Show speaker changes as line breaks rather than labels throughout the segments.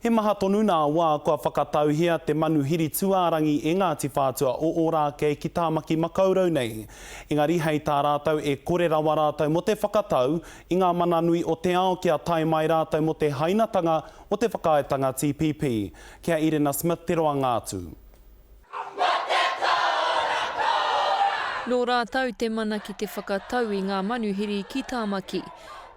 He maha tonu nā wā kua whakatauhia te manuhiri tūārangi e Ngāti Whātua o Ōrākei ki Tāmaki Makaurau nei. Engari hei tā rātou e kore rawa rātou mō te whakatau i ngā mana nui o te ao kia tae mai rātou mō te hainatanga o te whakaaetanga TPP. Ki a Irina Smith te roanga atu.
Nō rātou te mana ki te whakatau i ngā manuhiri ki Tāmaki.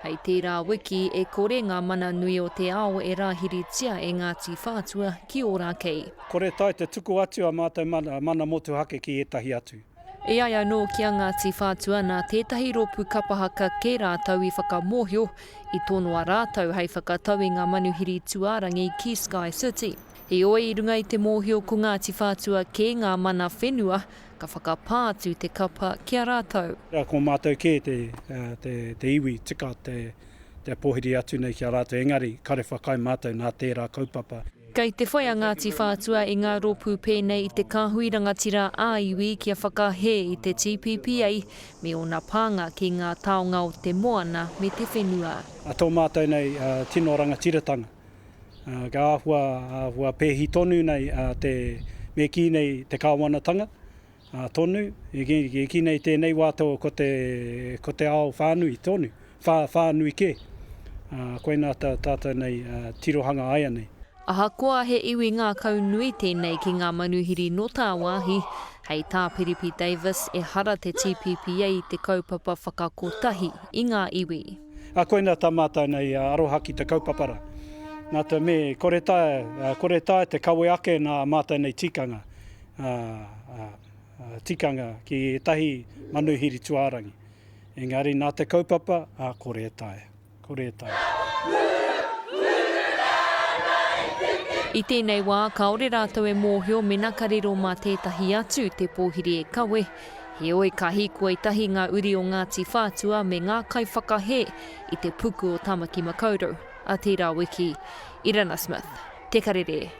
Hei tērā wiki e kore ngā mana nui o te ao e rāhiritia e Ngāti Whātua ki Ōrākei.
Kore tae te tuku atu a mātou mana motuhake ki ētahi atu.
E ai anō ki a Ngāti Whātua nā tētahi rōpū kapa haka kē rātou i whakamōhio, i tonoa rātou hei whakatau i ngā manuhiri tūārangi ki Sky City. Heoi, i runga i te mōhio ko Ngāti Whātua kē ngā mana whenua, ka whakapā atu te kapa ki a rātou.
Ko mātou kē te iwi tika te pōhiri atu nei ki a rātou, engari kare whakaae mātou nā tērā kaupapa.
Kei te whai a Ngāti Whātua i ngā rōpū pēnei i te Kāhui Rangatira ā-Iwi kia whakahē i te TPPA me ōna pānga ki ngā taonga o te moana me te whenua.
Tō mātou nei tino rangatiratanga. Ka āhua, āhua pēhi tonu nei te, me kī nei te kāwanatanga tonu, e kī nei tēnei wā tō ko te, ko te ao whānui tonu, whā, whānui kē. Koinā tā tātou nei tirohanga āianei.
Ahakoa he iwi ngākau nui tēnei ki ngā manuhiri nō tāwāhi, hei tā Piripi Davis ehara te TPPA i te kaupapa whakakotahi i ngā iwi.
Ā, koinā tā mātou nei aroha ki te kaupapa rā. Nā te me, kore taea, kore taea te kawe ake nā mātou nei tikanga, ā, ā, tikanga ki ētahi manuhiri tuārangi. Engari nā te kaupapa, ā, kore e taea, kore e taea.
I tēnei wā, kāore rātou e mōhio mena ka riro mā tētahi atu te pōhiri e kawe, Heoi, ka hīkoi tahi ngā uri o Ngāti Whātua me ngā kaiwhakahē i te puku o Tāmaki Makaurau a tērā wiki. Irana Smith, Te Karere.